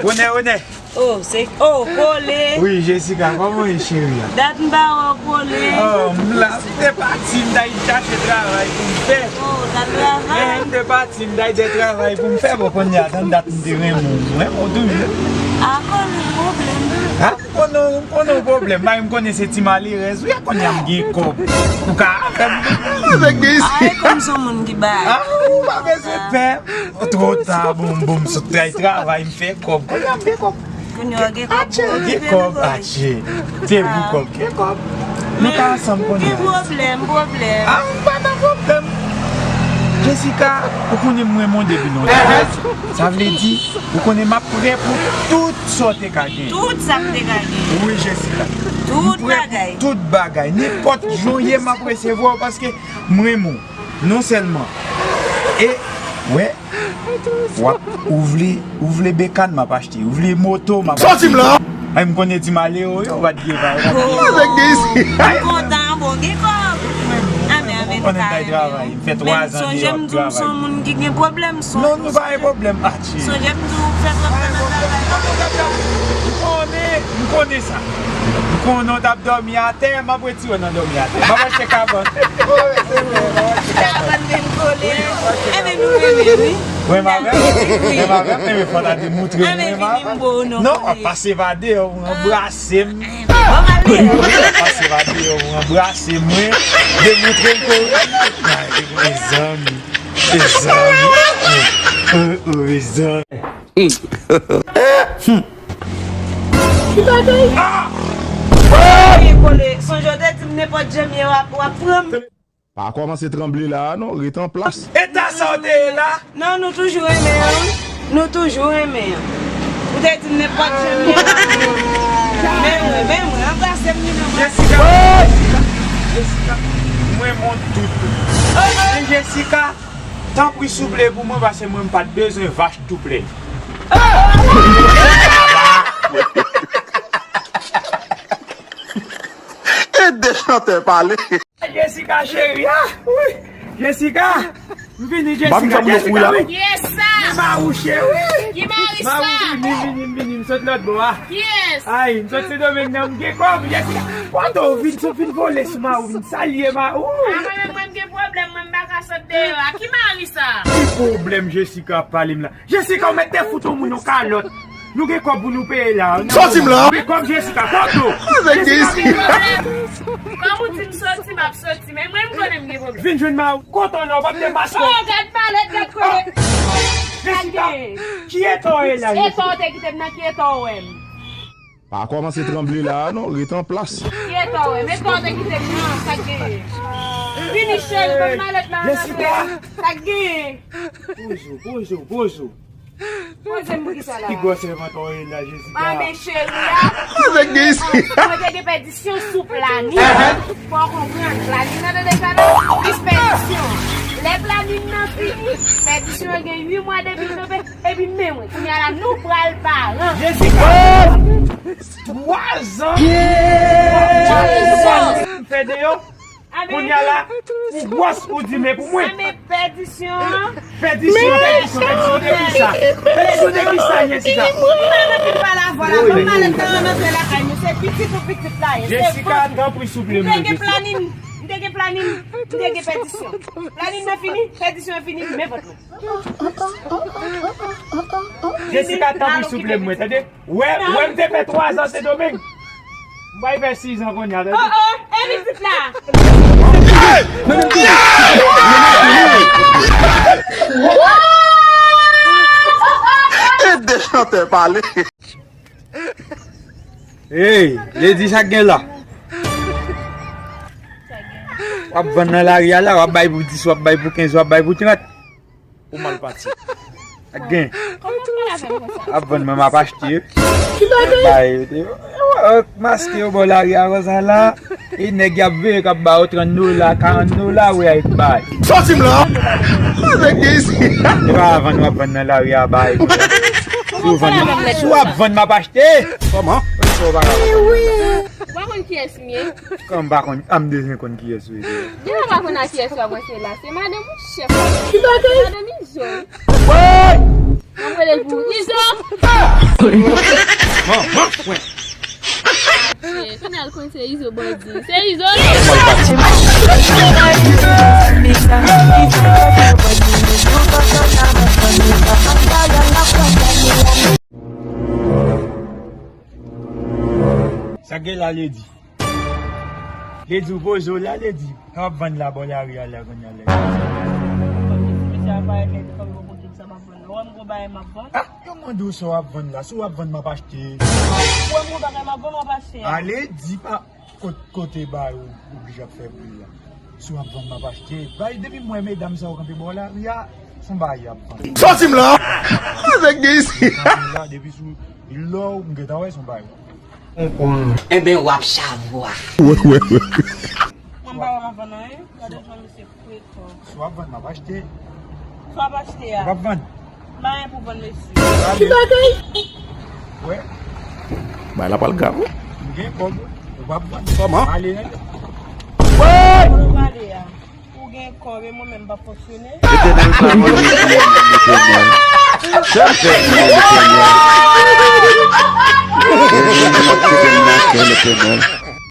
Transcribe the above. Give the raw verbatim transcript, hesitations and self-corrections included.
Onè, onè. Oh, se, oh, Kole. Wi, Jessica, kòman w ye, cheri a? Dat m pa wè w, Kole. Oh, m la, m te pati, m t al chache travay pou m fè. Oh, dat travay? Eh, m te pati, m t al de travay pou m fè, bon, kounye a, tann dat m te renmen w, m renmen w toujou. A, Kole, pwoblèm. Ha? M konnen, m konnen w pwoblèm, mari m konnen se ti malerèz, wi, a kounye a m gen kòb. Ou ka avè m. Avèk gen isi. A, e kòm se yon moun ki bay. A, ou pa bezwen pè. Twò ta, bon, bon, m sot al travay, m fè kòb. Kounye a m gen kòb. Kounye a w gen kòb pou okipe m, Kole. Gen kòb, atye. Te pou kòb, gen kòb. Nou ka ansanm kounye a. Ki pwoblèm, pwoblèm? A, m pa nan pwoblèm. Jessica, ou konnen m renmen w depi lontan. Sa vle di, ou konnen m ap prè pou tout sa w te ka gen. Tout sa m te ka gen. Wi, Jessica. Tout bagay. M prè pou tout bagay. Nenpòt jan w ye, m ap resevwa w paske m renmen w. Non sèlman. E, wè, w ap, ou vle, ou vle bekàn, m ap achte. Ou vle moto, m ap achte. Sòti m la! Ay, m konnen ti malere w yo, w pa t gen pa. Avèk gen isi. M kontan, bon, gen kòb. Amè, amè, nou ka renmen. M fè twa zan deyò ap travay. Men sonje m di w m se yon moun ki gen pwoblèm, sonje. Non, nou pa gen pwoblèm, atye. Sonje m di w fè twòp tan nan travay. M konnen, m konnen sa. M konnen w t ap dòmi atè, m ap retire w nan dòmi atè. M ap achte kabann. Kabann menm, Kole. Enben nou renmen, wi. Renmen avè m? Renmen avè m? Enben fò w ta te moutre m renmen avè m. Non, w ap pase pa deyò pou w anbrase m. Bon, m al deyò. W ap pase pa deyò pou w anbrase m, wi. Demontre m ke w renmen m. Ay, mezanmi. Mezanmi. Oh, oh, mezanmi. Ki bagay? Ah! Ey, Kole, sonje w te di m nenpòt jan m ye w ap, w ap pran m. Pa kòmanse tranble la a non, ret an plas. Eta sa w te ye la? Non, nou toujou renmen an. Nou toujou renmen an. Ou te di m nenpòt jan m ye w ap pran m. Men mwen, men mwen, anbrase m, vin anbrase m. Jessica, Jessica, Jessica, mwen renmen w tout. Men Jessica, tanpri souple pou mwen, paske mwen m pa t bezwen vach tou plè. E de chantè pale. Jessica cheri, ah, wi. Jessica, m vini Jessica, Jessica, wi. Yes, sir. Ki mari w cheri. Ki mari sa? Mari, vini, vini, vini, m sot lòt bò a. Yes. Ay, m sot Sendomeng nan, m gen kòb, Jessica. Kote w vin, sot vin vole sou mari w, vin salye mari w. A, mwen menm, mwen m gen pwoblèm, mwen m pa ka sot deyò a. Ki mari sa? Ki pwoblèm Jessica ap pale m la? Jessica, ou mèt te fout yon moun yon kalòt. Nou gen kòb pou nou peye la. Sòti m la. Men kòb Jessica, kote w? Avèk Jessica, Jessica, vin jwenn mwen. Kòm ou di m soti, m ap soti. Men mwen, m konnen m gen pwoblèm. Vin jwenn mari w. Kote w la? Ou p ap demaske w. Oh, gad malèt, gad kote. Jessica, ki eta w ye la, Jessica? Eta w te kite m nan, ki eta w wè m? Pa kòmanse tranble la a non, ret an plas. Ki eta w wè? Men sa w te kite m nan, sa k genyen? Vini cheri, ban m malèt la, ann antre. Sa k genyen? Poze w, poze w, poze w. Poze m pou ki sa la? Ki gwosè vant ou ye la, Jessica? A, men cheri a. Avèk gen isi. Mwen te gen pèdisyon sou planin. Fò w konprann, planin nan tande sa la, plis pèdisyon. Lè planin nan fini, pèdisyon an gen uit mwa depi l tonbe. Epi men mwen, kounye a la, nou pral paran. Jessica! Twa zan! Twa zan m fè deyò. Kounye a la, ou gwòs, ou di men pou mwen. Amen, pèdisyon. Pèdisyon, pèdisyon, pèdisyon de kisa? Pèdisyon de kisa, Jessica? Ou pa nan pil pale avwa la, ban m malèt la, ann antre lakay nou. Se pitit ou pitit la ye. Jessica, tanpri, souple m. M te gen planin, m te gen planin, m te gen pèdisyon. Planin nan fini, pèdisyon an fini, men vant mwen. Jessica, tanpri, souple mwen, tande? Wè, wè, m te fè twa zan Sendomeng. M pral fè sis zan kounye a, tande? Oh, oh, e pitit la. E de chantè pale. Hey, Lady, sa k gen la? W ap vann nan lari a la, w ap bay pou dis, w ap bay pou kenz, w ap bay pou trant. Ou mal pati. Ak gen. Kòman w pale avè m konsa? W ap vann, mwen m ap achte. Bay, yo te, yo, yo, maske yo bò lari a konsa la. E nèg y ap veye k ap ba yo trant dola, karant dola, wi, ay bay. Sòti m la! Avèk gen isi. E pa vann w ap vann nan lari a bay. Si w vann, si w ap vann, m ap achte. Kòman? Ou pa ka vann. Ou pa konn kiyès m ye? Kòman m pa konn? A, m bezwen konn kiyès ou ye. Deja m pa konn a kiyès w ap ranse la. Se madanm ou chèf la. Ki bagay? Madanm Izo. Woy! Mwen rele pou Izo. Kounye a l konn se Izo bandi. Se Izo. Sa gen la, Lady? Lady, ou poze w la, Lady? Sa w ap vann la bò lari a la, kounye a, Lady? Mesye a parèt, Lady, kòm yon pote sa m ap vann. Ou wè m gwo bagay m ap vann? Ah, yo mande w sa w ap vann la. Si w ap vann, m ap achte. Ou wè m gwo bagay m ap vann, w ap achte a. A, Lady, pa kot-, kote ba yo oblije ap fè bri la. Si w ap vann, m ap achte. Bay, depi m wè medam sa yo kanpe bò lari a, se yon bagay y ap vann. Sòti m la! Nèg gen isi. Kanpe la, depi sou lò, m gentan wè se yon bagay. Enben, w ap chavwa. Wè, wè, wè. Mwen pa wè m ap vann anyen. Gade jan misye prekò. Si w ap vann, m ap achte. Si w ap achte a. W ap vann. M pa gen pou vann, mesye. Ki bagay? Wè. Bay la pral grav, wi. M gen kòb. Ou p ap vann. Kòman? Ale, nèg. Wè! Kote w prale a? Ou gen kòb e mwen menm m p ap fonksyone. Letènèl pa mande m pou mwen, Letènèl. Sa m fè pou mwen, Letènèl. Ou menm m ap kite m nan kè, Letènèl.